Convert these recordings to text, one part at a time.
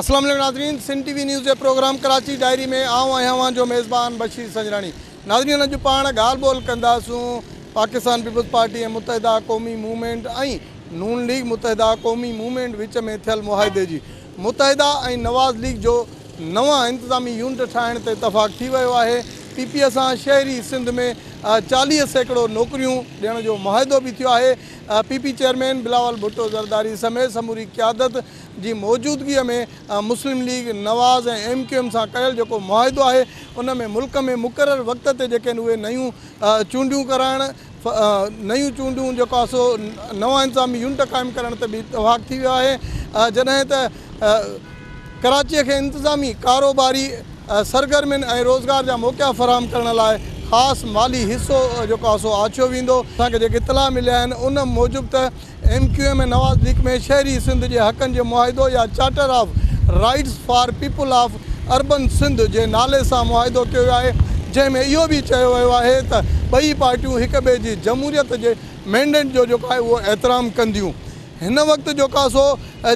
السلام عليڪم ناظرين سنڌ ٽي وي نيوز جي پروگرام ڪراچي ڊائري ۾ آئون آهيان اوهان جو ميزبان بشير سنجراڻي ناظرين اڄ پاڻ ڳالهه ٻولهه ڪنداسون پاڪستان پيپلز پارٽي ۽ متحده قومي موومينٽ ۽ نون ليگ متحده قومي موومينٽ وچ ۾ ٿيل معاهدي جي متحده ۽ نواز ليگ جو نوان انتظامي يونٽ ٺاهڻ تي اتفاق ٿي ويو آهي پي پي سان شهري سنڌ ۾ 40% نوڪريون ڏيڻ جو معاهدو به ٿيو آهي P P chairman Bilawal Bhutto Zardari سميت سموري قيادت جي موجودگي ۾ Muslim League Nawaz ۽ M Q M سان ڪيل جيڪو معاهدو آهي ان ۾ ملڪ ۾ مقرر وقت تي جيڪي آهن اهي نيون چونڊيون ڪرائڻ نيون چونڊيون جيڪو آهي سو نوان انتظامي يونٽ قائم ڪرڻ تي به اتفاق ٿي ويو آهي جڏهن ته ڪراچي کي انتظامي ڪاروباري سرگرمين ۽ روزگار جا موقعا فراهم ڪرڻ لاء خاص مالي حصو جيڪو آهي سو آڇيو ويندو. اسان کي جيڪي اطلاع مليا آهن ان موجب ته M Q M ۽ Nawaz league ۾ شهري سنڌ جي حقن جي معاهدو يا charter of rights for people of urban Sindh جي نالي سان معاهدو ڪيو ويو آهي جنهن ۾ اهو به چيو ويو آهي ته ٻئي پارٽيون هڪ ٻئي جي جمهوريت جي مينڊيٽ جو جيڪو آهي اهو احترام ڪنديون. هن وقت جيڪا سو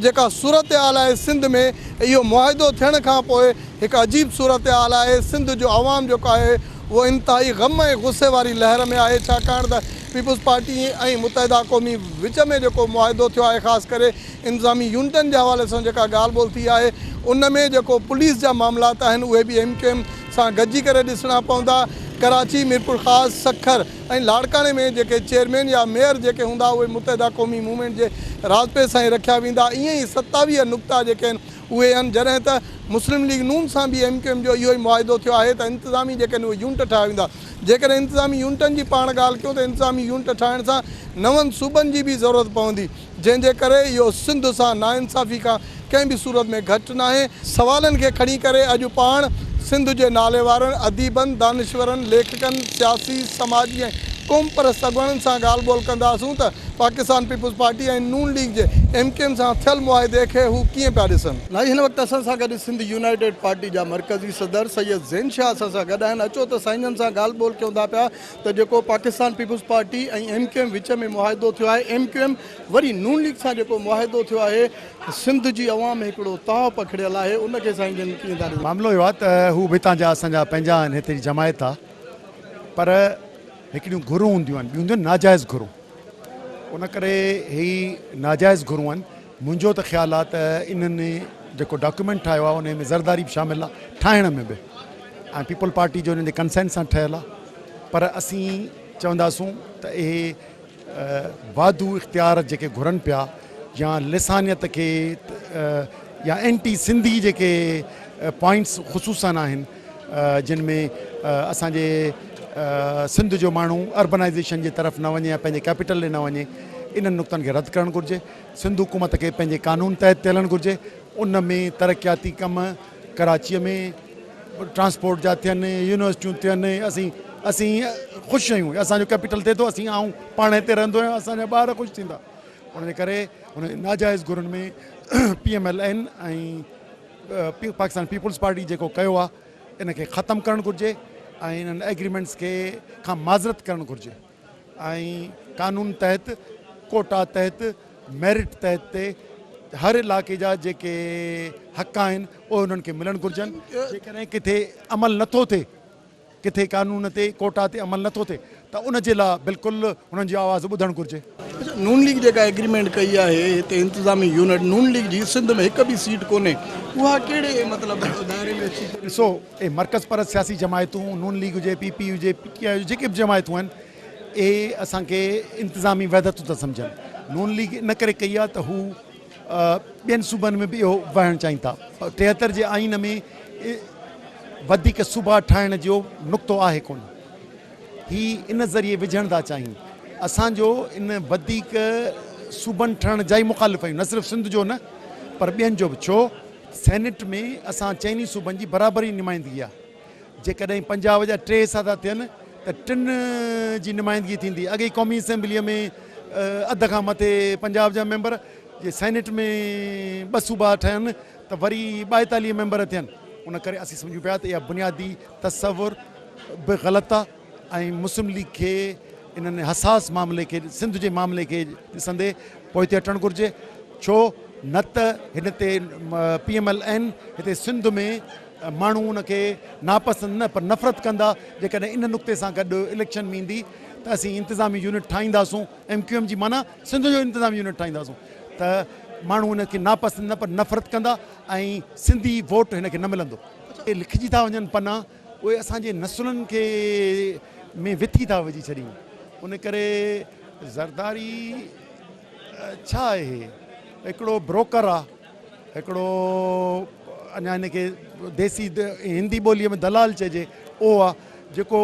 جيڪا صورتحال آهي سنڌ ۾ اهو معاهدو ٿيڻ کان پوء هڪ عجيب صورتحال آهي سنڌ جو عوام جيڪو آهي اهو انتهائي غم ۽ غصي واري لهر ۾ آهي ڇاڪاڻ ته پيپلز پارٽي ۽ متحده قومي وچ ۾ جيڪو معاهدو ٿيو آهي خاص ڪري انتظامي يونٽن جي حوالي سان جيڪا ڳالهه ٻولهه ٿي آهي ان ۾ جيڪو پوليس جا معاملات آهن اهي به ايم ڪيو ايم سان گڏجي ڪري ڏسڻا پوندا ڪراچي ميرپورخاص سکر ۽ لاڙڪاڻي ۾ جيڪي چيئرمين يا ميئر جيڪي هوندا اهي متحده قومي موومينٽ جي راضپي سان ئي رکيا ويندا ائين ئي 27 نقطا جيڪي آهن اهي آهن جڏهن ته مسلم ليگ نون سان به ايم ڪيو ايم جو اهو ئي معاهدو ٿيو آهي ته انتظامي جيڪي آهن اهي يونٽ ٺاهيا ويندا جيڪڏهن انتظامي يونٽن جي پاڻ ڳالهه ڪيون ته انتظامي يونٽ ٺاهڻ سان نون صوبن جي به ضرورت پوندي جنهن جي ڪري اهو سنڌ سان ناانصافي کان ڪنهن به صورت ۾ گهٽ ناهي. سوالن کي کڻي ڪري اڄ پاڻ سنڌ جي ناليوارن اديبن، دانشورن، ليکڪن، سياسي، سماجي ۽ قومپرست اڳواڻن سان ڳالهه ٻولهه ڪنداسون ته پاڪستان پيپلز پارٽي ۽ نون ليگ جي ايم ڪيو ايم سان ٿيل معاهدي کي هو ڪيئن پيا ڏسن. ناهي هن وقت اسان سان گڏ سنڌ يونائيٽيڊ پارٽي جا مرڪزي صدر سيد زين شاهه اسان سان گڏ آهن اچو ته سائين جن سان ڳالهه ٻولهه ڪيون ٿا پيا ته جيڪو Pakistan peoples party ۽ M Q M وچ ۾ معاهدو ٿيو آهي ايم ڪيو ايم وري نون ليگ سان جيڪو معاهدو ٿيو آهي سنڌ جي عوام ۾ هڪڙو تاء پکڙيل آهي ان کي سائين جن ڪيئن ٿا ڏسن. معاملو اهو آهي ته هو به هتان جا اسان جا پنهنجا آهن هتي جي جماعت آهي پر هڪڙيون گهرون هونديون آهن ٻيون هونديون آهن ناجائز گهرون ان ڪري هي ناجائز گهرون آهن منهنجو ته خيال آهي ته انهن جيڪو ڊاڪيومينٽ ٺاهيو آهي ان ۾ زرداري به شامل آهي ٺاهڻ ۾ به ۽ پيپلز پارٽي جو انهن جي ڪنسينٽ سان ٺهيل آهي پر اسين چونداسون ته اهي واڌو اختيار جيڪي گهرن پيا يا لسانيت کي يا اينٽي سنڌي جيڪي پوائنٽس خصوصا آهن جن ۾ اسان جي سنڌ جو ماڻهو اربنائيزيشن جي طرف نه وڃي يا پنهنجي ڪيپيٽل ڏي نه وڃي انهن نقطن کي رد ڪرڻ گهرجي سنڌ حڪومت کي پنهنجي قانون تحت تي هلڻ گهرجي ان ۾ ترقياتي ڪم ڪراچيء ۾ ٽرانسپورٽ جا ٿين يونيورسٽيون ٿين اسين اسين خوش آهيون اسان جو ڪيپيٽل ٿئي ٿو اسين آئون پاڻ هتي رهندو آهيان اسان جا ٻار خوش ٿيندا ان جي ڪري ان ناجائز گهرن ۾ P M L N ۽ Pakistan peoples party جيڪو ڪيو آهي ان کي ختم ڪرڻ گهرجي ۽ انهن ايگريمينٽس کي کان معذرت ڪرڻ گهرجي ۽ قانون تحت ڪوٽا تحت ميرٽ تحت تي هر علائقي جا جيڪي حق آهن اهي انهن کي ملڻ گهرجن جيڪڏهن ڪٿي عمل نٿو ٿئي ڪٿي قانون تي ڪوٽا تي عمل نٿو ٿئي ته ان جي لاء بلڪل انهن جو آواز ٻڌڻ گهرجي. اڇا نون ليگ جيڪا ايگريمينٽ ڪئي آهي هتي انتظامي يونٽ نون ليگ جي سنڌ ۾ هڪ به سيٽ ڪونهي اها ڪهڙي مطلب دائري ۾ اچي ٿي. ڏسو اهي مرڪز پرست سياسي جماعتون نون ليگ هجي پي پي هجي پي ٽي آء هجي جيڪي به جماعتون آهن اهي اسان کي انتظامي وحدت ٿا سمجهن نون ليگ ان ڪري ڪئي آهي ته هو ٻين صوبن ۾ به اهو وهڻ چاهين ٿا 73 جي آئين ۾ وڌيڪ صوبا ٺاهڻ جو نقطو آهي ڪونه هي ان ذريعي وجهڻ ٿا چاهين اسان جو ان وڌيڪ صوبن ٺهڻ جا ئي مخالف آهيون نه صرف سنڌ جو نه پر ٻين جو به ڇو سينيٽ ۾ اسان چئني صوبن جي برابري نمائندگي آهي جيڪڏهن پنجاب جا ٽي حصا ٿا ٿين ته ٽن جي نمائندگي ٿيندي. اڳي ئي قومي اسيمبليء ۾ اڌ کان مٿي پنجاب جا ميمبر، جي سينيٽ ۾ ٻه صوبا ٺهن ته وري 42 ميمبر ٿين. ان ڪري اسين سمجهون پيا ته اها بنيادي تصور به غلط آهي ۽ مسلم ليگ کي انهن حساس معاملي کي سنڌ جي معاملي کي ڏسندي پوئتي هٽڻ گهرجي. ڇو نه ته هن تي پي ايم ايل اين هتي سنڌ ۾ ماڻهو ان کي ناپسند نه پر نفرت ڪندا، جيڪڏهن ان نقطي سان گڏ اليڪشن ۾ ايندي ته اسين انتظامي يونٽ ٺاهينداسون، ايم ڪيو ايم جي معنيٰ سنڌ جو انتظامي يونٽ ٺاهينداسون ته ماڻهو ان کي ناپسند نه پر نفرت ڪندا ۽ سنڌي ووٽ هن کي نه ملندو. اهي لکجي ٿا وڃن پنا اهي اسان جي نسلن کي ۾ وٿي ٿا وجهي ڇڏين ان ڪري زرداري ڇا آهي هڪڙو بروڪر آ هڪڙو اڃا هن کي ديسي هندي ٻوليء ۾ دلال چئجي اهو آ جيڪو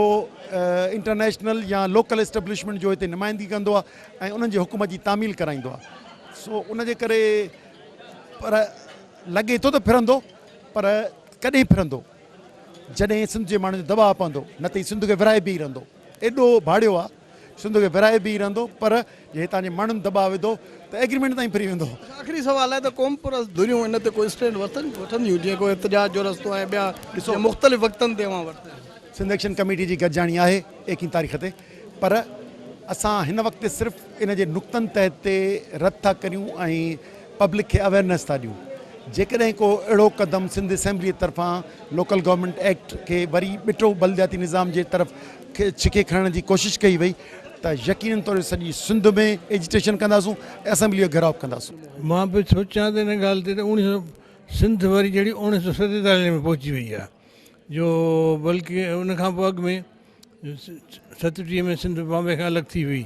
انٽرنيشنل يا لوڪل اسٽيبلشمينٽ جو هتي نمائندگي ڪندو آ ۽ انهن جي حڪم جي تعميل ڪرائيندو آ سو ان جي ڪري پر لڳي ٿو ته ڦرندو پر ڪڏهن ڦرندو جڏهن سنڌ جي ماڻهن جو دٻاء پوندو نه ته هي سنڌ کي ورهائي بيهي رهندو ايڏو ڀاڙيو آ سنڌ کي ورهائي بيهي رهندو پر جي هتان جي ماڻهن دٻاء وڌو ته ايگريمينٽ تائين ڦري ويندو. آخري سوال آهي ته قومپرست ڌريون ان تي ڪو اسٽينڊ وٺنديون جيئن ڪو احتجاج جو رستو ۽ ٻيا جيئن مختلف وقتن تي اوهان ورتا آهن. سنڌ ايڪشن ڪميٽي جي گڏجاڻي آهي ايڪيهين تاريخ تي پر اسان هن وقت صرف ان جي نقطن تحت تي رد ٿا ڪريون ۽ پبلڪ کي اويئرنيس ٿا ڏيون جيڪڏهن ڪو اهڙو قدم سنڌ اسيمبلي طرفان لوڪل گورنمينٽ ايڪٽ کي وري ٻٽو بلدياتي نظام جي طرف ڇڪي کڻڻ جي ڪوشش ڪئي وئي ته يقينن طور سڄي سنڌ ۾ ايجيٽيشن ڪنداسون ۽ اسيمبلي جو گهيراء به ڪنداسون. مان پيو سوچيان ته ان ڳالهه تي ته اوڻيهه سو سنڌ وري جهڙي اوڻيهه سو ستيتاليهه ۾ پهچي وئي آهي جو بلڪه ان کان پوء اڳ ۾ ستٽيهه ۾ سنڌ بامبي کان الڳ ٿي وئي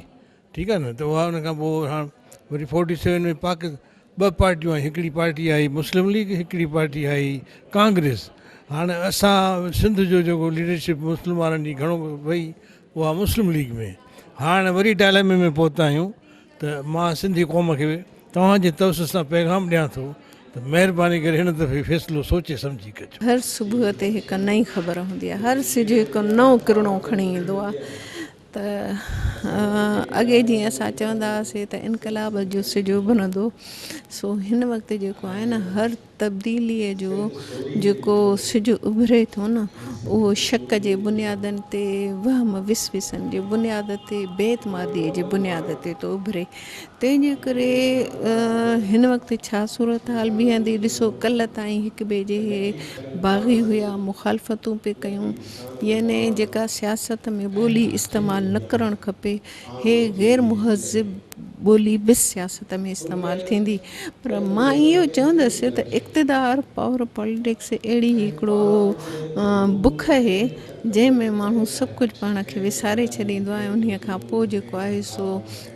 ٺيڪ آهي نه ته اها ان کان پوء هاڻ وري فورٽي سيون ۾ پاڪ ٻه پارٽيون آيون هڪڙي پارٽي آئي مسلم ليگ هڪڙي پارٽي آئي ڪانگريس هاڻ اسان سنڌ جو جيڪو ليڊرشپ مسلمانن جي گهڻو وئي اها مسلم ليگ ۾ هاڻ وري ڊائليمي ۾ پهتا آهيون ته مان سنڌي قوم کي توهان جي توسط سان پيغام ڏيان ٿو ته مهرباني ڪري هن دفعي فيصلو سوچي سمجهي ڪجو. هر صبح تي هڪ نئين خبر هوندي آهي، هر سج هڪ نئون ڪرڻو کڻي ايندو آهي ته اڳي جيئن اسان چوندا هئاسين ته انقلاب جو سج اڀرندو سو هن وقت جيڪو آهي نه هر تبديليء جو جيڪو سج اڀري ٿو نه اهو شڪ جي بنيادن تي وهم وسوسن جي بنياد تي بي اعتماديء جي بنياد تي ٿو اڀري تنهن جي ڪري هن وقت ڇا صورتحال بيهندي ڏسو ڪلهه تائين هڪ ٻئي جي باغي هيا مخالفتون پئي ڪيون يعني جيڪا سياست ۾ ٻولي استعمال نه ڪرڻ کپي هي غير مهذب ٻولي به سياست ۾ استعمال ٿيندي پر مان اهو چوندس ته اقتدار پاور پاليٽڪس اهڙي هڪڙو بک آهي جنهن ۾ ماڻهو سڀ ڪجهه پاڻ کي وساري ڇڏيندو آهي انهي کان پوء جيڪو آهي سو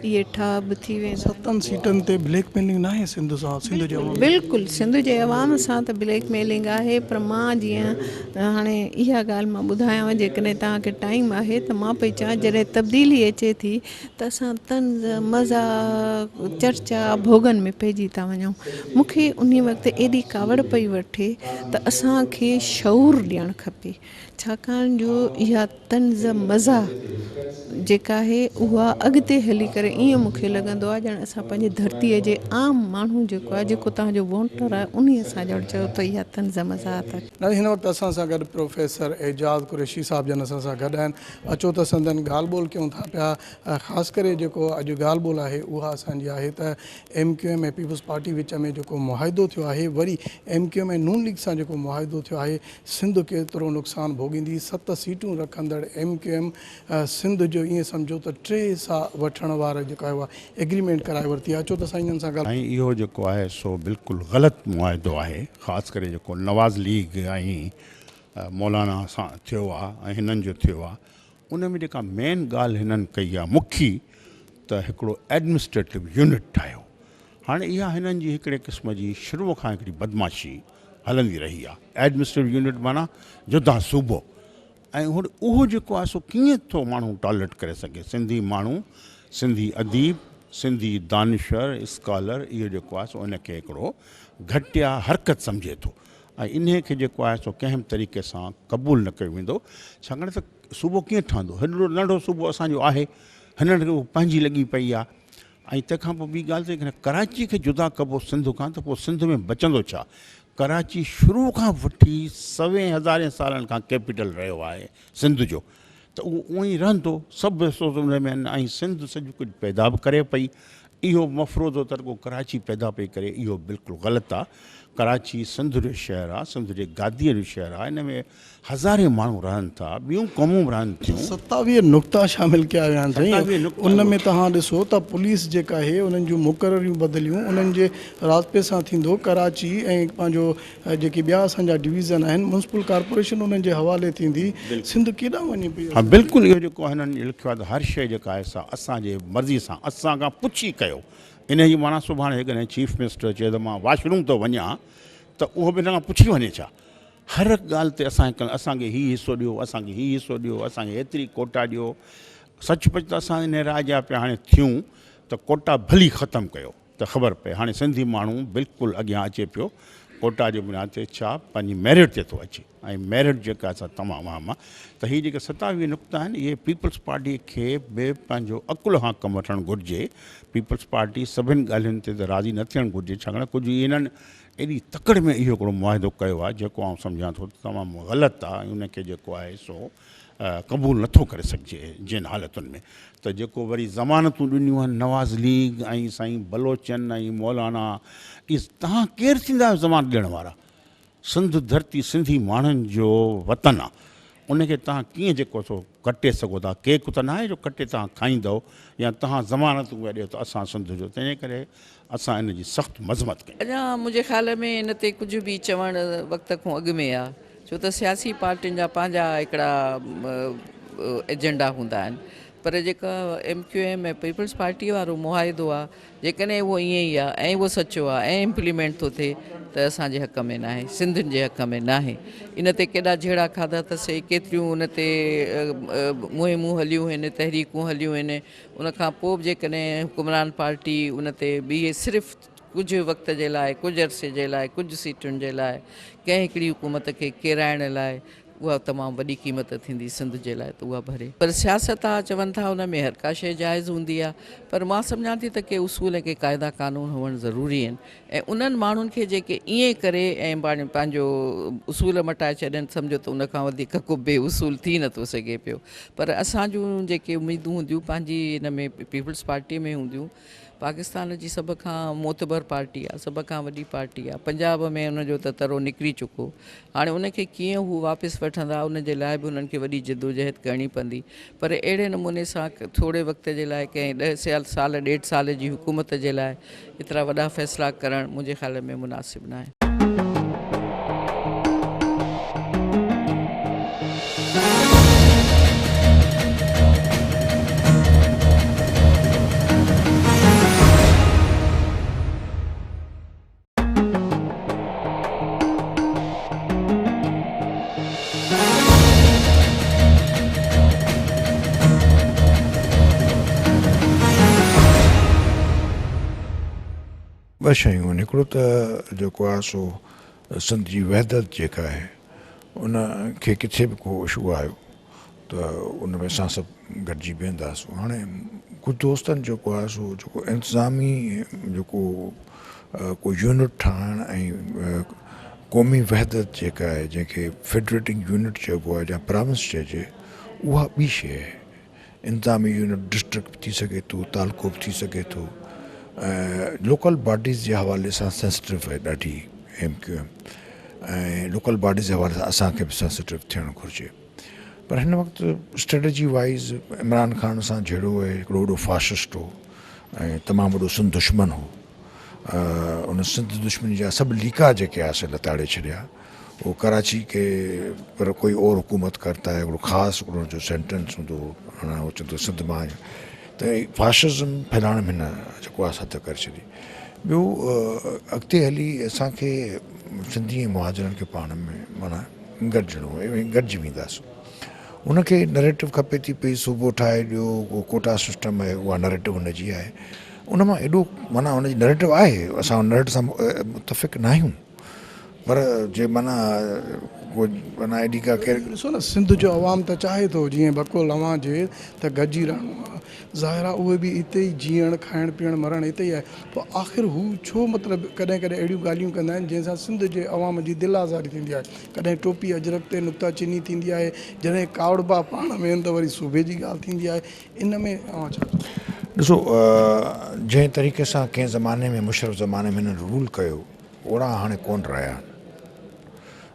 اهي ٺاهه به ٿي ويندا آهن. ستن سيٽن تي بليڪ ميلنگ ناهي سنڌ سان سنڌ جي عوام سان. بلڪل سنڌ جي عوام سان ته بليڪ ميلنگ آهي پر مان جيئن هاڻي اها ڳالهه مان ٻڌايانو جيڪڏهن توهان کي ٽائيم آهي ته مان پئي چوان جڏهن تبديلي اچي ٿي ته اسان طنز مذاق چرچا ڀوڳن ۾ پئجي ٿا وڃون مون کي انهي وقت ايڏي ڪاوڙ پئي وٺي ته اسان کي شعور ڏيڻ کپي ڇاڪاڻ جو اها طنز مزاح جيڪا آهي اها اڳتي هلي ڪري ائين مون کي لڳندو آهي ڄڻ اسان پنهنجي ڌرتيء جي عام ماڻهو جيڪو آهي جيڪو توهان جو ووٽر آهي انهيء سان ڄڻ چئو ته اها طنز مزاح ته ناظرين هن وقت اسان سان گڏ پروفيسر اعجاز قريشي صاحب جن اسان سان گڏ آهن اچو ته سندن ڳالهه ٻولهه ڪيون ٿا پيا خاص ڪري جيڪو اڄ ڳالهه ٻولهه آهي اها اسان جي آهي ته M Q M ۽ Peoples Party وچ ۾ جيڪو معاهدو ٿيو آهي وري M Q M ۽ Noon league سان جيڪو معاهدو ٿيو آهي سنڌ ڪيترو نقصان ڀوڳيندي، ست سيٽون رکندڙ ايم ڪيو ايم سنڌ جو ائين سمجهو ته ٽي حصا وٺڻ واري جيڪا آهي اها ايگريمينٽ ڪرائي ورتي آهي، اچو ته سائين جن سان ڳالهايون. ۽ اهو جيڪو آهي سو بلڪل غلط معاهدو آهي خاص ڪري جيڪو نواز ليگ ۽ مولانا سان ٿيو آهي ۽ هنن جو ٿيو آهي ان ۾ جيڪا مين ڳالهه هنن ڪئي آهي مکي ته هڪڙو ايڊمنسٽريٽو يونٽ ٺاهيو هاڻي اها هنن جي هڪڙي قسم جي شروع کان هڪڙي بدمعاشي هلندي رهي آهي. ايڊمنسٽريٽو يونٽ معنيٰ جدا صوبو ۽ اهو جيڪو آهي سو ڪيئن ٿو ماڻهو ٽالريٽ ڪري سگهي. سنڌي ماڻهو، سنڌي اديب، سنڌي دانشور، اسڪالر اهو جيڪو آهي سو ان کي هڪڙو گهٽيا حرڪت سمجهي ٿو ۽ انهي کي جيڪو آهي سو ڪنهن به طريقي سان قبول نه ڪيو ويندو ڇاڪاڻ ته صوبو ڪيئن ٺهندو هيڏو ننڍو صوبو اسان جو آهي هنن کي پنهنجي لڳي پئي آهي ۽ تنهن کان پوء ٻي ڳالهه ته جيڪڏهن ڪراچي کي جدا ڪبو سنڌ کان ته پوء سنڌ ۾ بچندو ڇا؟ ڪراچي شروع کان وٺي سوين هزارين سالن کان ڪيپيٽل رهيو آهي سنڌ جو ته اهو اونئن ئي رهندو، سڀ ريسورس ان ۾ آهن ۽ سنڌ سڄو ڪجهه پيدا به ڪري پئي، اهو مفروضو ته رڳو ڪراچي پيدا پئي ڪري اهو بلڪل غلط آ. ڪراچي سنڌ جو شهر آ، سنڌ جي گاديء جو شهر آ، ان ۾ هزارين ماڻهو رهن ٿا، ٻيون قومون به رهن ٿيون. 27 نقطا شامل ڪيا ويا آهن سائين 27 نقطا ان ۾ توهان ڏسو ته پوليس جيڪا آهي انهن جون مقرريون بدليون انهن جي راضپي سان ٿيندو ڪراچي ۽ پنهنجو جيڪي ٻيا اسان جا ڊويزن آهن ميونسپل ڪارپوريشن انهن جي حوالي ٿيندي سنڌ ڪيڏانهن وڃي پئي ها بلڪل اهو جيڪو هنن لکيو آهي ته هر شيء جيڪا آهي سا اسان جي مرضي سان اسان کان پڇي ڪيو انهيء جي معنيٰ سڀاڻي جيڪڏهن چيف منسٽر چئي ته مان واش روم ٿو وڃان ته اهو به هن کان پڇي وڃي ڇا؟ هر هڪ ڳالهه تي اسان کي اسان کي هي حصو ڏيو اسان کي هي حصو ڏيو اسان کي هيتري ڪوٽا ڏيو سچ پچ ته اسان انهيء راء جا پيا هاڻي ٿيون ته ڪوٽا ڀلي ختم ڪيو ته خبر پئي هاڻي سنڌي ماڻهو بلڪل اڳيان اچي پيو ڪوٽا جي بنياد تي ڇا پنهنجي ميرٽ تي ٿو اچي ۽ ميرٽ جيڪا سا تمام اهم آهي ته هي جيڪي 27 نقطا آهن اهي پيپلز پارٽي کي به پنهنجو عقل کان ڪم وٺڻ گهرجي پيپلز پارٽي سڀن ڳالهين تي ته راضي نه ٿيڻ گهرجي ڇاڪاڻ ڪجهه هنن ايڏي تڪڙ ۾ اهو هڪڙو معاهدو ڪيو آهي جيڪو آئون سمجهان ٿو ته تمام غلط آهي ۽ ان کي جيڪو آهي سو قبول نٿو ڪري سگهجي جن حالتن ۾ ته جيڪو وري ضمانتون ڏنيون آهن نواز ليگ ۽ سائين بلوچن ۽ مولانا اهي توهان ڪير ٿيندا آهيو ضمانت ڏيڻ وارا سنڌ ڌرتي سنڌي ماڻهن جو وطن آ ان کي توهان ڪيئن جيڪو سو ڪٽي سگهو ٿا ڪيڪ ته ناهي جو ڪٽي توهان کائيندؤ يا توهان ضمانتون پيا ڏيو ته اسان سنڌ جو تنهن ڪري اسان ان جي سخت مذمت ڪيون. اڃا منهنجي خيال ۾ ان تي ڪجهه به چوڻ وقت کان اڳ ۾ آ. ڇو ته سياسي پارٽين جا پنهنجا هڪڙا ايجنڊا هوندا آهن پر جيڪا M Q M ۽ Peoples Party وارو معاهدو آهي جيڪڏهن اهو ائين ئي آهي ۽ اهو سچو آهي ۽ امپليمينٽ ٿو ٿئي ته اسان جي حق ۾ ناهي سنڌين جي حق ۾ ناهي ان تي ڪيڏا جهيڙا کاڌا اٿس ڪيتريون ان تي مهمون هليون آهن تحريڪون هليون آهن ان کان پوء به جيڪڏهن حڪمران پارٽي ان تي بيهي صرف ڪجهه وقت جي لاء، ڪجهه عرصي جي لاء، ڪجهه سيٽن جي لاء، ڪنهن هڪڙي حڪومت کي ڪيرائڻ لاء اها تمام وڏي قيمت ٿيندي سنڌ جي لاء ته اها ڀري. پر سياست آ چون ٿا ان ۾ هر ڪا شيء جائز هوندي آ پر مان سمجهان ٿي ته ڪي اصول ۽ ڪي قاعدا قانون هئڻ ضروري آهن ۽ انهن ماڻهن کي جيڪي ائين ڪري ۽ پنهنجو اصول مٽائي ڇڏين سمجهو ته ان کان وڌيڪ ڪو بي اصول ٿي نٿو سگهي پيو پر اسان جون جيڪي اميدون هونديون پنهنجي ان ۾ پيپلز پارٽي ۾ هونديون پاڪستان جي سڀ کان معتبر پارٽي آ سڀ کان وڏي پارٽي آ پنجاب ۾ ان جو ته ترو نڪري چڪو هاڻي ان کي ڪيئن هو واپس وٺندا ان جي لاء به انهن کي وڏي جدوجهد ڪرڻي پوندي پر اهڙي نموني سان ٿوري وقت جي لاء ڪنهن ڏهه سال ڏيڍ سال جي حڪومت جي لاء ايترا وڏا فيصلا ڪرڻ منهنجي خيال ۾ مناسب ناهي. ٻه شيون آهن هڪڙو ته جيڪو آهي سو سنڌ جي وحدت جيڪا آهي ان کي ڪٿي به ڪو اشو آيو ته ان ۾ اسان سڀ گڏجي بيهنداسون هاڻي ڪجهه دوستن جيڪو آهي سو جيڪو انتظامي جيڪو ڪو يونٽ ٺاهڻ ۽ قومي وحدت جيڪا آهي جنهن کي فيڊريٽنگ يونٽ چئبو آهي يا پراونس چئجي اها ٻي شيء آهي انتظامي يونٽ ڊسٽرڪٽ به ٿي سگهي ٿو تعلقو به ٿي سگهي ٿو ۽ لوڪل باڊيز جي حوالي سان سينسٽو آهي ڏاڍي M Q M ۽ local bodies جي حوالي سان اسان کي به سينسٽو ٿيڻ گهرجي پر هن وقت اسٽريٽجي وائز عمران خان سان جهيڙو آهي هڪڙو وڏو فاشسٽ هو ۽ تمام وڏو سنڌ دشمن هو ان سنڌ دشمني جا سڀ ليڪا جيڪي آهي سي لتاڙي ڇڏيا هو ڪراچي ڪي پر ڪوئي اور حڪومت ڪرتا هي هڪڙو خاص هڪڙو جو سينٽنس هوندو هو هاڻي هو چوندو سنڌ مان آهيان ته فاشزم ڦهلائڻ ۾ هن جيڪو آهي سڌ ڪري ڇڏي ٻيو اڳتي هلي اسانکي سنڌي ۽ مهاجرن کي پاڻ ۾ معنيٰ گڏجڻو آهي گڏجي وينداسون ان کي نريٽو کپي ٿي پئي صوبو ٺاهي ڏيو ڪو ڪوٽا سسٽم آهي اها نريٽو هن جي آهي ان مان ايڏو معنيٰ ان جي نريٽو آهي اسان ان نريٽو سان متفق نه آهيون پر جي معنيٰ ڪو معنيٰ ايڏي ڪا ڪير. ڏسو نه سنڌ جو عوام ته چاهي ٿو جيئن بقول اوهان جي ته گڏجي رهڻو آهي ظاهر آهي اهي به اتي ئي جيئڻ کائڻ پيئڻ مرڻ اتي ئي آهي پوء آخر هو ڇو مطلب ڪڏهن ڪڏهن اهڙيون ڳالهيون ڪندا آهن جنهن سان سنڌ جي عوام جي دل آزاري ٿيندي آهي ڪڏهن ٽوپي اجرڪ تي نقطه چيني ٿيندي آهي جڏهن ڪاوڙبا پاڻ ۾ آهن ته وري صوبي جي ڳالهه ٿيندي آهي ان ۾ اوهان ڇا چوندو؟ ڏسو جنهن طريقي سان ڪنهن زماني ۾ مشرف زماني ۾ هنن رول ڪيو اوڙا هاڻي ڪونه رهيا آهن.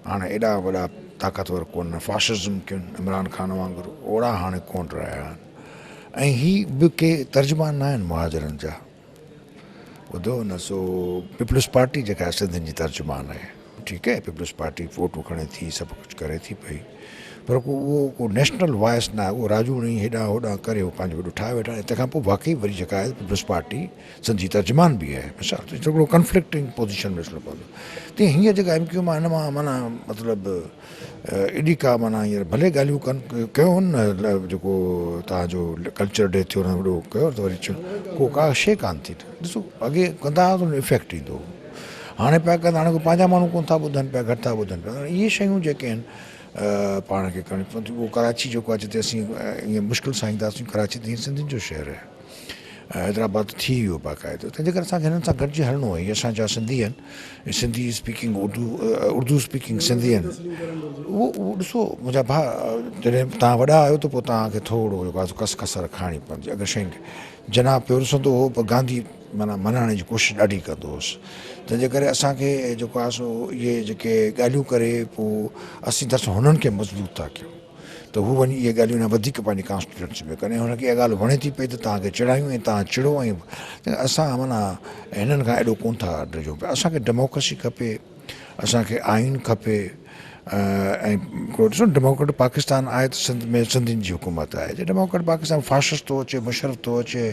هاڻي ايڏا وڏا طاقتور ڪونه فاشزم ڪين عمران خان وانگر اوڙا هاڻي ڪونه رهيا آهن ۽ هي به ڪي ترجمان نه آهن مهاجرن جا. ٻڌو نه سو پيپلز پارٽي جيڪا سنڌين جي ترجمان آهي ٺيڪ آهي پيپلز پارٽي ووٽون کڻي ٿي سڀ ڪجهه ڪري ٿي پئي پر ڪو اهو ڪو نيشنل وائس نه آهي اهو راجوڻي هيڏانهن هوڏانهن ڪري هو پنهنجو وڏو ٺاهي ويٺا آهن تنهن کان پوء واقعي وري جيڪا آهي پيپلز پارٽي سنڌ جي ترجمان به آهي مثال ته هڪڙو ڪنفلڪٽنگ پوزيشن ۾ اچڻو پوندو تيئن هينئر جيڪا ايم ڪيو ايم آهي هن مان معنيٰ مطلب ايڏي ڪا معنيٰ هينئر ڀلي ڳالهيون ڪن ڪيو هن نه جيڪو توهان جو ڪلچر ڊي ٿيو وڏو ڪيو ته وري ڪو ڪا شيء ڪانه ٿي ڏسو اڳي ڪندا هئا ته افيڪٽ ايندو هو هاڻي پيا ڪن هاڻي پنهنجا ماڻهو ڪونه ٿا ٻڌن پيا گهٽ ٿا ٻڌن پيا اهي شيون جيڪي آهن پاڻ کي ڪرڻيون پونديون اهو ڪراچي جيڪو آهي جتي اسين ائين مشڪل سان اينداسين ڪراچي ته سنڌين جو شهر آهي حيدرآباد ٿي ويو باقاعدو تنهنجي ڪري اسان کي هنن سان گڏجي هلڻو آهي هي اسان جا سنڌي آهن سنڌي اسپيڪنگ اردو اردو اسپيڪنگ سنڌي آهن اهو اهو ڏسو منهنجا ڀاء جڏهن توهان وڏا آهيو ته پوء توهان کي ٿورو جيڪو آهي ڪس ڪسر کائڻي پوندي اگر شين کي جناح پيو رسندو هو پر گانڌي معنيٰ منائڻ جي ڪوشش ڏاڍي ڪندو هوس تنهنجي ڪري اسان کي جيڪو آهي سو اهي جيڪي ڳالهيون ڪري پوء اسين درس هنن کي مضبوط ٿا ڪيون ته هو وڃي اهي ڳالهيون اڃا وڌيڪ پنهنجي ڪانسٽيٽوئنسي ۾ ڪن ۽ هن کي اها ڳالهه وڻي ٿي پئي ته توهان کي چڙايون ۽ توهان چڙو ۽ اسان معنيٰ هنن کان ايڏو ڪونه ٿا ڊڄون پيا اسان کي ڊيموڪريسي کپي اسان کي آئين کپي ۽ هڪڙو ڏسو ڊيموڪريٽ پاڪستان آهي ته سنڌ ۾ سنڌين جي حڪومت آهي جي ڊيموڪريٽ پاڪستان فاشسٽ ٿو اچي مشرف ٿو اچي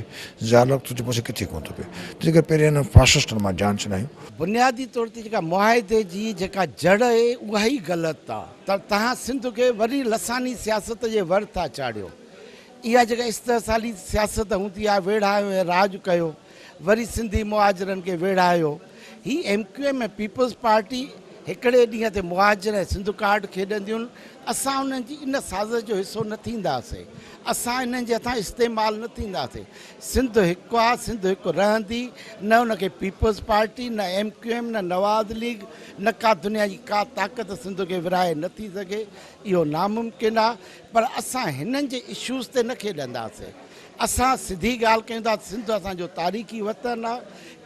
ضياء الحق ٿو اچي پوء اسين ڪٿي ڪونه ٿو پئي تنهنجي ڪري پهرين هنن فاشسٽن مان جان ڇڏايون. بنيادي طور تي جيڪا معاهدي جي جيڪا جڙ اهي اها ئي غلط آ. ته توهان سنڌ کي وري لساني سياست جي ور ٿا چاڙهيو. اها جيڪا استحصالي سياست هوندي آهي ويڙهايو ۽ راڄ ڪيو، وري سنڌي مهاجرن کي ويڙهايو. هي M Q M ۽ peoples party هڪڙي ڏينهن تي مهاجر ۽ سنڌ ڪارڊ کيڏنديون. اسان انهن جي ان سازش جو حصو نه ٿينداسين. اسان انهن جي هٿان استعمال نه ٿينداسين. سنڌ هڪ آ، سنڌ هڪ رهندي، نه ان کي پيپلز پارٽي، نه ايم ڪيو ايم، نه نواز ليگ، نه ڪا دنيا جي ڪا طاقت سنڌ کي ورهائي نه ٿي سگهي، اهو ناممڪن آ، پر اسان هنن جي اشوز تي نه کيڏنداسين. اسان سڌي ڳالهه ڪيون ٿا ته سنڌ اسان جو تاريخي وطن آ،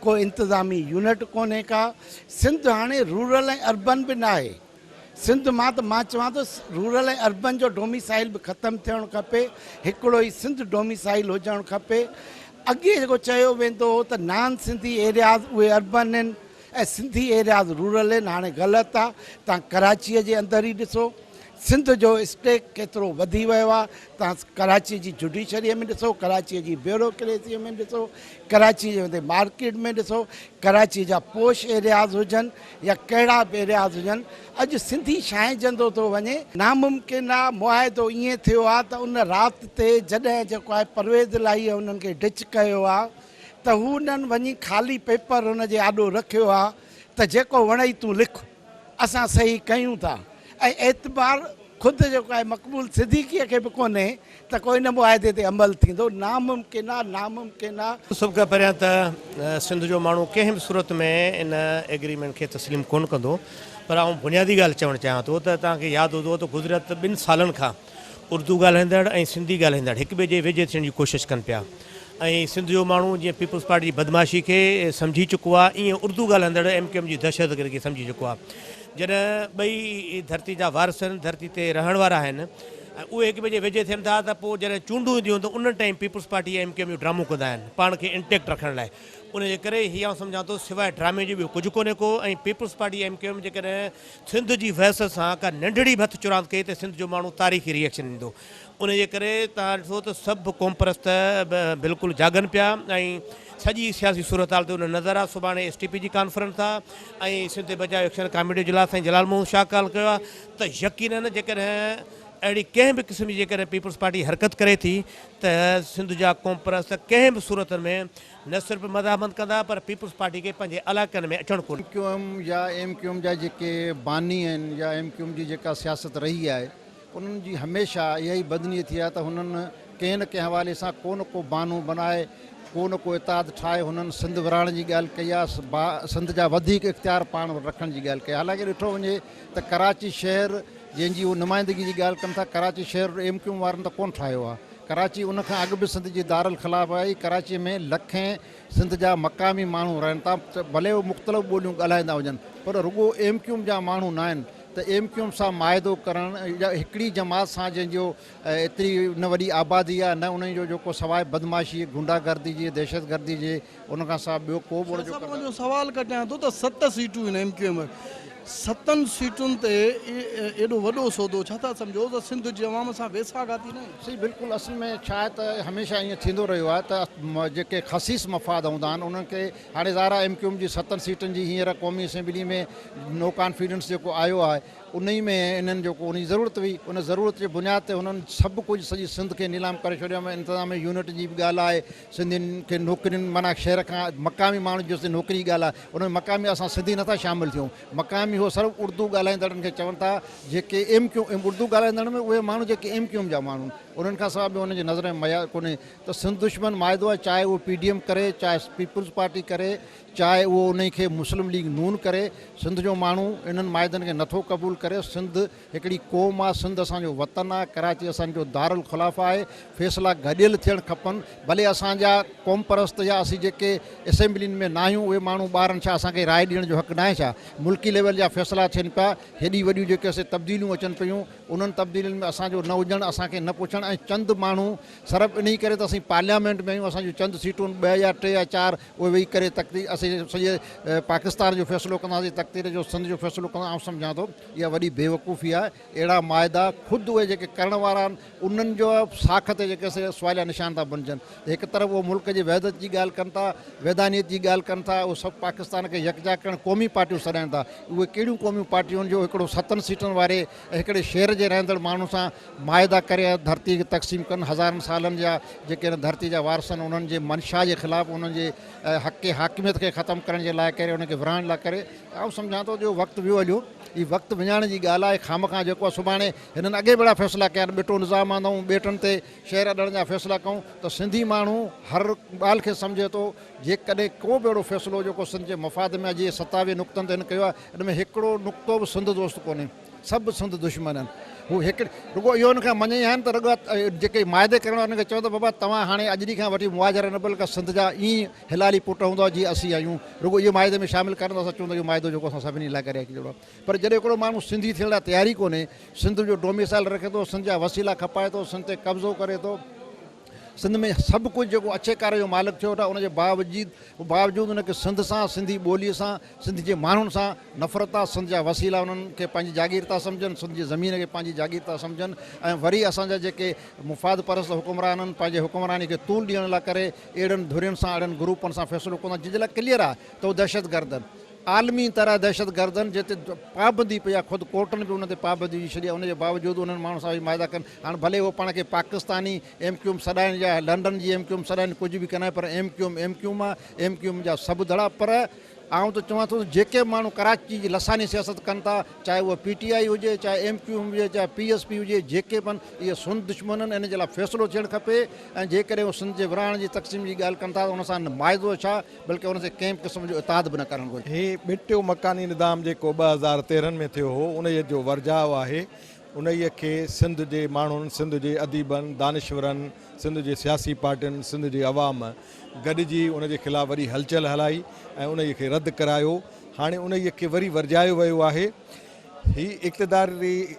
ڪو انتظامي يونٽ ڪونهي ڪا، سنڌ هاڻي رورل ۽ اربن به ناهي. سنڌ مان ته مان چوان ٿو رورل ۽ اربن جو ڊوميسائيل به ختم ٿيڻ کپي، هڪڙو ئي سنڌ ڊوميسائيل هجڻ کپي. اڳي جيڪو چيو ويندو هو ته نان سنڌي ايرياز اهي اربن آهن ۽ سنڌي ايرياز رورل آهن هاڻي غلط آ. توهان ڪراچيء جي اندر ئي ڏسو سنڌ جو اسٽيڪ ڪيترو وڌي ويو آ. توهان ڪراچيء جي جڊيشريء ۾ ڏسو، ڪراچيء جي بيوروڪريسيء ۾ ڏسو، ڪراچيء جي ويندي مارڪيٽ ۾ ڏسو، ڪراچيء جا پوش ايرياز هجن يا ڪهڙا به ايرياز هجن، اڄ سنڌي ڇانئجندو ٿو وڃي. ناممڪن آ، معاهدو ائين ٿيو آ ته ان رات تي جڏهن جيڪو آهي پرويز الاهيء انهن کي ڊچ ڪيو آ ته هو انهن وڃي خالي پيپر هن جي آڏو رکيو آ ته جيڪو وڻئي تون لک، اسان صحيح ڪيون ٿا ۽ اعتبار خود جيڪو آهي مقبول صديقيء کي به ڪونهي ته ڪو ان معاهدي تي عمل ٿيندو، ناممڪن آ، ناممڪن آ. سڀ کان پهريان ته سنڌ جو ماڻهو ڪنهن به صورت ۾ ان ايگريمينٽ کي تسليم ڪونه ڪندو پر آئون بنيادي ڳالهه چوڻ چاهيان ٿو ته توهان کي ياد هوندو ته گذريل ٻن سالن کان اردو ڳالهائيندڙ ۽ سنڌي ڳالهائيندڙ هڪ ٻئي جي ويجهي ٿيڻ جي ڪوشش ڪن پيا ۽ سنڌ جو ماڻهو جيئن پيپلز پارٽي جي بدمعاشي کي سمجهي چڪو آهي ائين اردو ڳالهائيندڙ ايم ڪيو ايم جي دهشتگردي کي سمجهي چڪو آهي جڏهن ٻئي ڌرتي جا وارث آهن ڌرتي تي رهڻ وارا آهن ۽ اهي هڪ ٻئي جي ويجهي ٿين ٿا ته پوء جڏهن چونڊون اينديون ته ان time Peoples Party ۽ M Q M جو ڊرامو ڪندا آهن پاڻ کي انٽيڪٽ رکڻ لاء ان جي ڪري هي آئون سمجهان ٿو سواء ڊرامي جي ٻيو ڪجهه ڪونهي ڪو ۽ peoples Party ۽ M Q M جيڪڏهن سنڌ جي وحشت سان ڪا ننڍڙي به هٿ چراند ڪئي ته سنڌ جو ماڻهو تاريخي ري ايڪشن ڏيندو ان جي ڪري توهان ڏسو ته سڀ قومپرست بلڪل جاڳن پيا ۽ سڄي سياسي صورتحال تي انهن نظر آهي سڀاڻي ايس ٽي پي جي ڪانفرنس آهي ۽ سنڌ بچايو ايڪشن ڪاميٽي جو اجلاس سائين جلال محمد شاهه ڪال ڪيو آهي ته يقينن جيڪڏهن اهڙي ڪنهن به قسم جي جيڪڏهن پيپلز پارٽي حرڪت ڪري ٿي ته سنڌ جا قومپرست ڪنهن به صورت ۾ نه صرف مزاحمت ڪندا پر پيپلز پارٽي کي پنهنجي علائقن ۾ اچڻ ڪونه. ايم ڪيو ايم يا ايم ڪيو ايم جا جيڪي باني آهن يا ايم ڪيو ايم جي جيڪا سياست رهي آهي انهن جي هميشه اها ئي بدنيتي آهي ته هنن ڪنهن نه ڪنهن حوالي سان ڪو نه ڪو بهانو بنائي ڪو نه ڪو اتحاد ٺاهي هنن سنڌ ورهائڻ جي ڳالهه ڪئي آهي سنڌ جا وڌيڪ اختيار پاڻ وٽ رکڻ جي ڳالهه ڪئي آهي حالانڪه ڏٺو وڃي ته ڪراچي شهر جنهن جي هو نمائندگي جي ڳالهه ڪن ٿا ڪراچي شهر ايم ڪيو ايم وارن ته ڪونه ٺاهيو آهي ڪراچي ان کان اڳ به سنڌ جي دارالخلافه آهي. ڪراچيء ۾ لکين سنڌ جا مقامي ماڻهو رهن ٿا، ڀلي اهي مختلف ٻوليون ڳالهائيندا هجن، پر رڳو ايم ڪيو ايم جا ماڻهو ناهن ته ايم ڪيو ايم سان معاهدو ڪرڻ يا هڪڙي جماعت سان جنهن جو ايتري نه وڏي آبادي آهي نه انهن جو جيڪو سواء بدمعاشي، غنڊا گردي جي، دهشتگردي جي ان کان سواء ٻيو ڪو به ان جو شاهه صاحب ڪردار اوهان جو سوال ڪٽيان ٿو ته ست سيٽون آهن ايم ڪيو ايم وٽ، ستن سيٽن تي ايڏو وڏو سودو ڇا ٿا سمجهو ته سنڌ جي عوام سان ويساهه گهاتي ناهي؟ سائين بلڪل اصل ۾ ڇا آهي ته هميشه ائين ٿيندو رهيو آهي ته جيڪي خسيس مفاد هوندا آهن انهن کي هاڻي ظاهر آهي ايم ڪيو ايم جي ستن سيٽن جي هينئر قومي اسيمبلي ۾ نو ڪانفيڊنس جيڪو آيو آهي انهي ۾ انهن جو ڪو انهي ضرورت هئي ان ضرورت جي بنياد تي هنن سڀ ڪجهه سڄي سنڌ کي نيلام ڪري ڇڏيو ۾ انتظامي يونٽ جي به ڳالهه آهي سنڌين کي نوڪرين معنيٰ شهر کان مقامي ماڻهن جي نوڪري جي ڳالهه آهي ان ۾ مقامي اسان سنڌي نٿا شامل ٿيون مقامي هو صرف اردو ڳالهائيندڙن کي چون ٿا جيڪي ايم ڪيو ايم اردو ڳالهائيندڙن ۾ اهي ماڻهو جيڪي ايم ڪيو ايم جا ماڻهو انهن کان سواء ٻيو انهن جي نظر ۾ معيار ڪونهي ته سنڌ دشمن معاهدو آهي چاهي اهو پي ڊي ايم ڪري چاهي پيپلز پارٽي ڪري چاهي اهو انهي کي مسلم ليگ نون ڪري، سنڌ جو ماڻهو انهن معاهدن کي نٿو قبول ڪري، سنڌ هڪڙي قوم آ، سنڌ اسان جو وطن آ، ڪراچي اسان جو دارالخلافه آهي، فيصلا گڏيل ٿيڻ کپن، ڀلي اسان جا قومپرست يا اسين جيڪي اسيمبلين ۾ ناهيون اهي ماڻهو ٻاهرن ڇا اسان کي راء ڏيڻ جو حق ناهي ڇا؟ ملڪي ليول جا فيصلا ٿين پيا، هيڏي وڏيون جيڪي اسين تبديليون اچن پيون انهن تبديلين ۾ اسان جو نه هجڻ، اسان کي نه پڇڻ ۽ چند ماڻهو صرف انهي ڪري ته اسين پارليامينٽ ۾ آهيون اسان جون چند سيٽون ٻه يا ٽي يا چار اهي ويهي ڪري تقدير اسين سڄي پاڪستان جو فيصلو ڪنداسين تقدير جو سنڌ جو فيصلو ڪندا آئون سمجهان ٿو اها وڏي بيوقوفي آهي اهڙا معاهدا خود اهي جيڪي ڪرڻ وارا آهن انهن جو ساک تي جيڪي سي سواليا نشان ٿا بنجن ته هڪ طرف اهو ملڪ جي وحدت جي ڳالهه ڪن ٿا وحدانيت جي ڳالهه ڪن ٿا اهو سڀ پاڪستان کي يڪجا ڪرڻ قومي پارٽيون سڏائن ٿا اهي ڪهڙيون قومي پارٽيون آهن جو هڪڙو ستن سيٽن واري ۽ هڪڙي شهر جي رهندڙ ماڻهن سان معاهدا ڪري ڌرتي کي تقسيم ڪن، هزارن سالن جا جيڪي هن ڌرتي جا وارث آهن انهن جي منشا جي خلاف انهن جي حق حاڪميت کي ختم ڪرڻ جي لاء ڪري انهن کي ورهائڻ لاء ڪري ته آئون سمجهان ٿو جو وقت ويو هليو هي وقت وڃائڻ جي ڳالهه آهي خامخواه جيڪو آهي سڀاڻي هنن اڳي به اهڙا فيصلا ڪيا آهن ٻٽو نظام آندائون ٻيٽن تي شهر اڏڻ جا فيصلا ڪئون ته سنڌي ماڻهو هر ڳالهه کي سمجهي ٿو جيڪڏهن ڪو به اهڙو فيصلو جيڪو سنڌ جي مفاد ۾ آهي جيئن 27 نقطن تي هن ڪيو آهي ان ۾ هڪڙو نقطو به سنڌ دوست ڪونهي. سڀ سنڌ دشمن آهن. هو هڪ رڳو اهو هن کان مڃي آهن ته رڳو جيڪي معاهدي ڪرڻ وارن کي چئو ته بابا توهان هاڻي اڄ ڏينهن کان وٺي مهاجر نه بلڪه سنڌ جا ائين حلالي پٽ هوندؤ جيئن اسين آهيون رڳو اهو معاهدي ۾ شامل ڪرڻ ته اسان چون ته اهو معاهدو جيڪو اسان سڀني لاء ڪري جهڙو آهي پر جڏهن هڪڙو ماڻهو سنڌي ٿيڻ لاء تيار ئي ڪونهي سنڌ جو ڊوميسائل رکي ٿو سنڌ جا وسيلا کپائي ٿو سنڌ تي قبضو ڪري ٿو سنڌ ۾ سڀ ڪجهه جيڪو اڇي ڪاري جو مالڪ ٿيو ويٺو آهي ان جي باوجود باوجود ان کي سنڌ سان سنڌي ٻولي سان سنڌ جي ماڻهن سان نفرت آ، سنڌ جا وسيلا انهن کي پنهنجي جاگير ٿا سمجهن، سنڌ جي زمين کي پنهنجي جاگير ٿا سمجهن ۽ وري اسان جا جيڪي مفاد پرست حڪمران آهن پنهنجي حڪمراني کي طول ڏيڻ لاء ڪري اهڙن ڌرين سان اهڙن گروپن سان فيصلو ڪندا جن جي لاء ڪليئر آهي ته هو دهشتگرد آهن عالمي طرح دهشتگرد آهن جنهن تي پابندي پئي آهي خود ڪورٽن به انهن تي پابندي وجهي ڇڏي آهي ان جي باوجود انهن ماڻهن سان ويهي معاهدا ڪن هاڻ ڀلي اهو پاڻ کي پاڪستاني ايم ڪيو ايم سڏائن يا لنڊن جي ايم ڪيو ايم سڏائن ڪجهه به ڪن پر M Q M M Q M آهي ايم ڪيو ايم جا سڀ ڌڙا پر آئون ته چوان ٿو ته جيڪي به ماڻهو ڪراچي جي لساني سياست ڪن ٿا، چاهي اها پي ٽي آء هجي، چاهي ايم ڪيو ايم هجي، چاهي پي ايس پي هجي، جيڪي به آهن، اهي سنڌ دشمن آهن، انهن جي لاء فيصلو ٿيڻ کپي ۽ جيڪڏهن هو سنڌ جي ورهائڻ جي تقسيم جي ڳالهه ڪن ٿا ته ان سان نه معاهدو ڇا بلڪه ان سان ڪنهن به قسم جو اتحاد به نه ڪرڻ گهرجي. هي ٻٽو مڪاني نظام جيڪو 2013 ۾ ٿيو هو، انهيء جو ورجاء آهي. انهيء کي سنڌ جي ماڻهن، سنڌ جي اديبن، دانشورن، سنڌ جي سياسي پارٽين، سنڌ جي عوام گڏجي ان جي خلاف وڏي هلچل هلائي ۽ انهيء کي رد ڪرايو. هاڻي انهيء کي وري ورجايو ويو آهي. هي اقتداري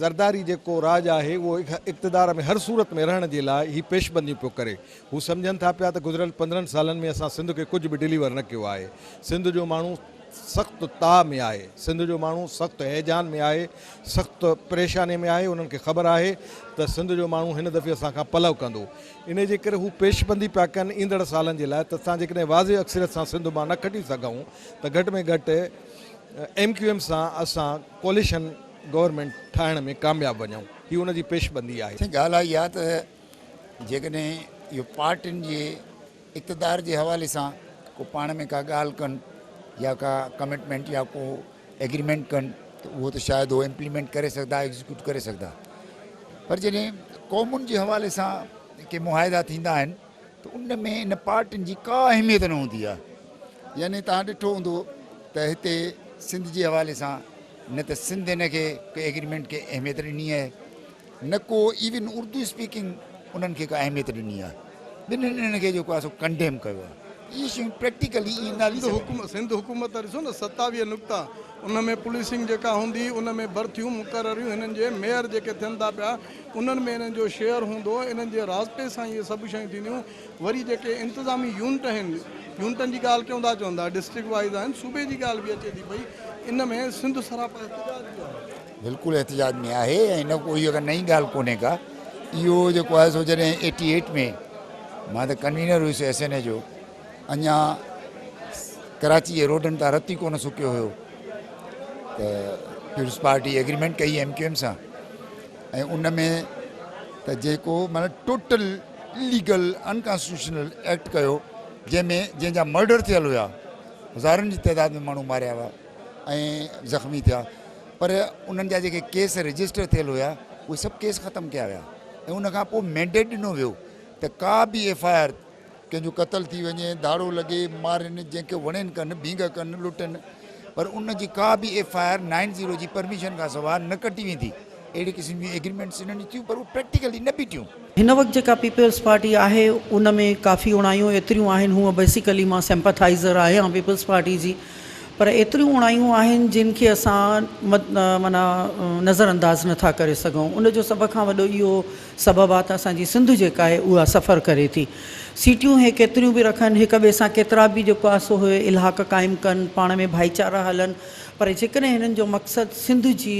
زرداري جيڪو راڄ آهي اهو اقتدار ۾ هر صورت ۾ رهڻ جي لاء هي پيشبنديون پيو ڪري. هو سمجهن ٿا پيا ته گذريل 15 سالن ۾ اسان سنڌ کي ڪجهه به ڊليور نه ڪيو آهي. سنڌ جو ماڻهو سخت تاء ۾ آهي، سنڌ جو ماڻهو سخت هيجان ۾ آهي، سخت پريشاني ۾ آهي، انهن کي خبر آهي ته سنڌ جو ماڻهو هن دفعي اسان کان پلئه ڪندو. انهي جي ڪري هو پيشبندي پيا ڪن ايندڙ سالن جي لاء ته اسان جيڪڏهن واضح اڪثريت سان سنڌ مان نه کٽي سگهون ته گهٽ ۾ گهٽ ايم ڪيو ايم سان اسان ڪوليشن گورنمينٽ ٺاهڻ ۾ ڪامياب وڃون. هي ان جي پيشبندي آهي. سائين ڳالهه اها آهي ته جيڪڏهن اهو پارٽين جي اقتدار جي حوالي سان ڪو پاڻ ۾ ڪا ڳالهه ڪن يا ڪا ڪمٽمينٽ يا ڪو ايگريمينٽ ڪن ته اهو ته شايد هو امپليمينٽ ڪري سگهندا ايگزيڪيوٽ ڪري سگهندا پر جڏهن قومن جي حوالي سان ڪي معاهدا ٿيندا آهن ته ان ۾ ان پارٽين جي ڪا اهميت نه هوندي آهي يعني تهان ڏٺو هوندو ته هتي سنڌ جي حوالي سان نه ته سنڌ هن کي ڪي ايگريمينٽ کي اهميت ڏني آهي نه ڪو ايون اردو اسپيڪنگ انهن کي ڪا اهميت ڏني آهي. ٻنهين انهن کي جيڪو آهي سو ڪنڊيم ڪيو آهي. اهي شيون پريڪٽيڪلي ائين نه هلي سگهن. سنڌ حڪومت ڏسو نه 27 نقطا ان ۾ پوليسنگ جيڪا هوندي ان ۾ برٿيون مقرريون هنن جي ميئر جيڪي ٿين ٿا پيا انهن ۾ انهن جو شيئر هوندو انهن جي راضپي سان اهي سڀ شيون ٿينديون وري جيڪي انتظامي يونٽ آهن يونٽن جي ڳالهه ڪيون ٿا چون ٿا ڊسٽرڪٽ وائيز آهن صوبي جي ڳالهه به اچي ٿي پئي ان ۾ سنڌ سراپا احتجاج به آهي. بلڪل احتجاج ۾ آهي ۽ نه ڪو اهو ڪا نئين ڳالهه ڪونهي ڪا اهو جيڪو آهي سو جڏهن ايٽي ايٽ ۾ مان ته ڪنوينر هيس ايس اين اي جو اڃا ڪراچي جي روڊن تان رت ئي ڪونه سڪيو هيو ته پيپلز پارٽي ايگريمينٽ ڪئي ايم ڪيو ايم سان ۽ ان ۾ ته جيڪو معنيٰ ٽوٽل اليگل انڪانسٽيٽيوشنل ايڪٽ ڪيو جنهن ۾ جنهن جا مرڊر ٿيل هيا هزارن جي تعداد ۾ ماڻهو ماريا ويا ۽ زخمي ٿيا پر انهن جا جيڪي ڪيس رجسٽر ٿيل هيا اهي سڀ ڪيس ختم ڪيا ويا ۽ ان کان پوء مينڊيٽ ڏنو ويو ته ڪا به ايف I R ڪنهن جو قتل ٿي وڃي، ڌاڙو لڳي، مارين، جنهن کي وڻين ڪن، ڀينگ ڪن، لٽن، پر ان جي ڪا به F I R nine zero جي پرميشن کان سواء نه ڪٽي ويندي. اهڙي قسم جون ايگريمينٽس انهن جون ٿيون پر اهي پريڪٽيڪلي نه بيٺيون. هن وقت جيڪا پيپلز پارٽي آهي ان ۾ ڪافي اوڻايون ايتريون آهن هونء بيسيڪلي مان سيمپاٿائيزر آهيان پيپلز پارٽي جي پر ايتريون اوڻايون آهن جن کي اسان معنيٰ نظر انداز نٿا ڪري سگهون ان جو سڀ کان وڏو اهو سبب آ ته اسان جي سنڌ جيڪا آهي اها سفر ڪري ٿي. سيٽيون هي ڪيتريون به رکن، هڪ ٻئي سان ڪيترا به جيڪو آ سو هي الحاق قائم ڪن، پاڻ ۾ ڀائيچارا هلن پر جيڪڏهن هنن جو مقصد سنڌ جي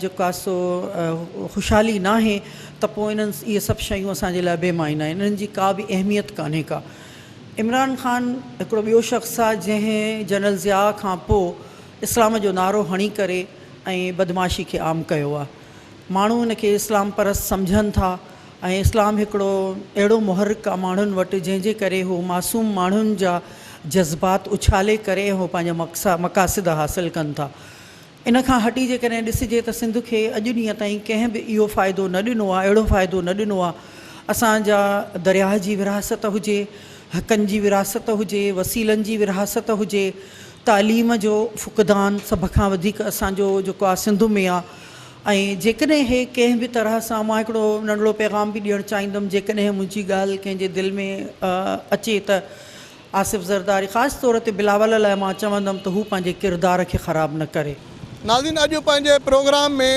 جيڪو آ سو خوشحالي ناهي ته پوء انهن اهي سڀ شيون اسان جي لاء بي معنيٰ آهن، انهن جي ڪا به اهميت ڪانهي ڪا. عمران خان هڪڙو ٻيو شخص آ جنهن جنرل ضياء کان پوء اسلام جو نعرو هڻي ڪري ۽ بدمعاشي کي عام ڪيو آ. ماڻهو ان کي اسلام پرست سمجهن ٿا ۽ اسلام هڪڙو اهڙو محرڪ آ ماڻهن وٽ جنهن جي ڪري هو معصوم ماڻهن جا جذبات اڇالي ڪري ۽ هو پنهنجا مقاصد حاصل ڪن ٿا. ان کان هٽي جيڪڏهن ڏسجي ته سنڌ کي اڄ ڏينهن تائين ڪنهن به اهو فائدو نه ڏنو آ اهڙو فائدو نه ڏنو آ اسان جا درياهه جي ورهاست هجي، حقن جي ورهاست هجي، وسيلن جي ورهاست هجي، تعليم جو فقدان سڀ کان وڌيڪ اسان جو جيڪو آ سنڌ ۾ آ ۽ جيڪڏهن هي ڪنهن به طرح سان مان هڪڙو ننڍڙو پيغام به ڏيڻ چاهيندم جيڪڏهن منهنجي ڳالهه ڪنهن جي دل ۾ اچي ته آصف زرداري خاص طور تي بلاول لاء مان چوندم ته هو پنهنجي ڪردار کي خراب نه ڪري. ناظرين اڄ پنهنجي programme ۾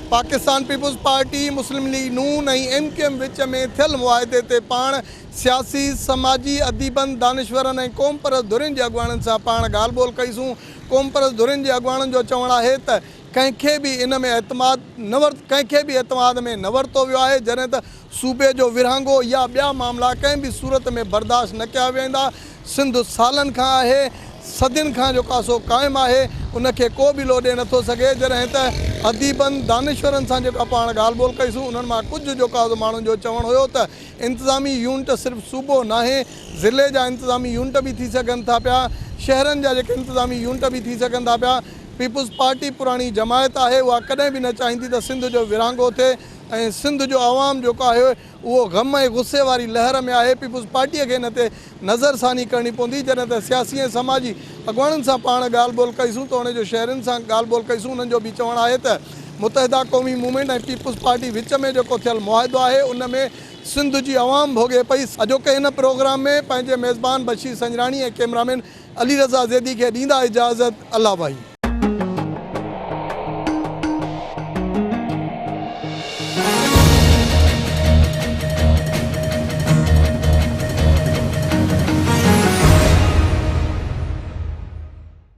Pakistan Peoples Party, Muslim League Noon ۽ M Q M وچ ۾ ٿيل معاهدي تي پاڻ سياسي، سماجي، اديبن، دانشورن ۽ قومپرست ڌرين جي اڳواڻن سان پاڻ ڳالهه ٻولهه ڪئيسون. قومپرست ڌرين جي اڳواڻن جو چوڻ آهي ته ڪنهن کي به ان ۾ اعتماد نه ڪنهن کي به اعتماد ۾ نه ورتو ويو آهي جڏهن ته صوبي جو ورهاڱو يا ٻيا معاملا ڪنهن به صورت ۾ برداشت نه ڪيا ويندا سنڌ سالن کان آهي صدين کان جو ڪاسو قائم آهي ان کي ڪو به لوڏي نه ٿو سگهي جڏهن ته اديبن دانشورن سان جيڪا پاڻ ڳالهه ٻولهه ڪئي سون انهن مان ڪجهه جو ڪاسو ماڻهن جو چوڻ هيو ته انتظامي يونٽ صرف صوبو ناهي ضلعي جا انتظامي يونٽ به ٿي سگهن ٿا پيا شهرن جا جيڪي انتظامي يونٽ به ٿي سگهن ٿا پيا پيپلز پارٽي پراڻي جماعت آهي اها ڪڏهن به نه چاهيندي ته سنڌ جو ورهاڱو ٿئي ۽ سنڌ جو عوام جيڪو آهي اهو غم ۽ غصي واري لهر ۾ آهي پيپلز پارٽي کي ان تي نظرثاني ڪرڻي پوندي جڏهن ته سياسي ۽ سماجي اڳواڻن سان پاڻ ڳالهه ٻولهه ڪئي سون توڻي جو شهرين سان ڳالهه ٻولهه ڪئي سون انهن جو به چوڻ آهي ته Muttahida Qaumi movement ۽ peoples party وچ ۾ جيڪو ٿيل معاهدو آهي ان ۾ سنڌ جي عوام ڀوڳي پئي اڄوڪي هن پروگرام ۾ پنهنجي ميزبان بشير سنجراڻي ۽ ڪئميرامين علي رضا زيدي کي ڏيندا اجازت الله واهي.